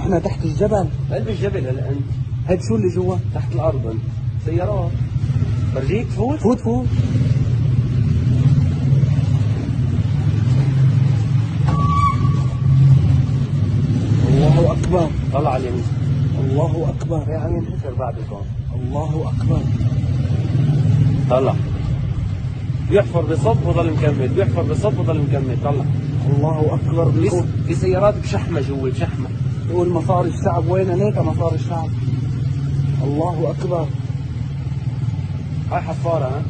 نحن تحت الجبل. قلب الجبل هلا انت. هاد شو اللي جوا؟ تحت الارض انت. سيارات. فرجيك فوت؟ فوت فوت. الله اكبر. طلع على اليمين. الله اكبر. هي عم ينحفر بعد الكون. الله اكبر. طلع. بيحفر بصب وضل مكمل، بيحفر بصب وضل مكمل، طلع. الله اكبر. بيقول في سيارات بشحمه جوا، بشحمه. بيقول مصاري الشعب، وين ليك مصاري الشعب؟ الله اكبر. هاي حفاره ها؟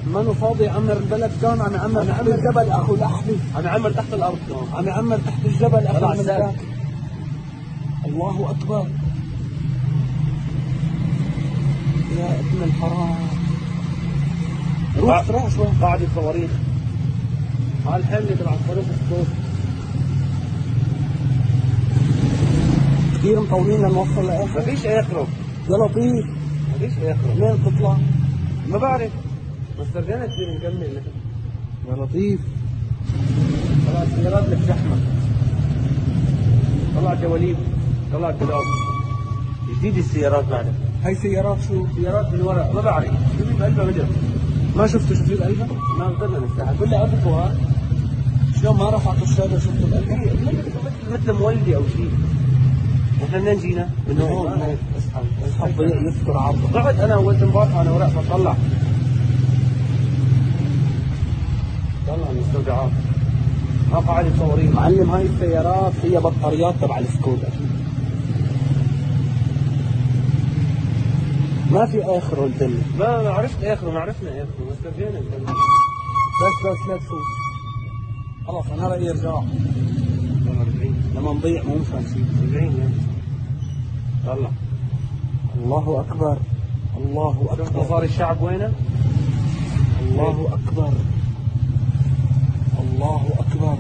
منو فاضي يعمر البلد كان عم يعمر تحت الجبل اخو لحظي. عم يعمر تحت الارض كان. عم يعمر تحت الجبل اخو طلع الممتاز. الله اكبر. يا ابن الحرام. روح روح شوي. قاعدة صواريخ. هاي الحملة تبع الصاروخ الصوت. كثير مطولين لنوصل لاخر. ما فيش اخره. يا لطيف. ما فيش اخره. منين بتطلع؟ ما بعرف. بس رجعنا كثير نكمل نحن. يا لطيف. طلع السيارات بشحمة. طلع دواليب، طلع دولاب. جديد السيارات بعدها. هاي سيارات شو؟ سيارات من ورا ما بعرف شو في بقلبها مدري. ما شفتوا شو في بقلبها؟ ما قدرنا نفتحها، كلها قطفوها. شلون ما رفعتوا الشادر شفتوا بقلبها؟ مثل مولدي او شيء. نحن منين جينا؟ من هون. اسحب اسحب يستر عرضه. ضعت انا اول امبارح انا ورقة طلع. طلع المستودعات. ما قاعدة صواريخ. معلم هاي السيارات فيها بطاريات تبع السكوت اكيد. ما في اخره قلت لي. ما عرفت اخره، ما عرفنا اخره، بس رجعنا نكمل. بس لا تفوت. خلص انا رايي ارجع. لما نضيع مو مشان شيء. راجعين يعني. طلع. الله اكبر. الله شفت اكبر. مصاري الشعب وينه؟ الله اكبر. الله اكبر.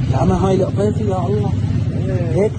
العمى هاي القطيفه يا الله. هيك.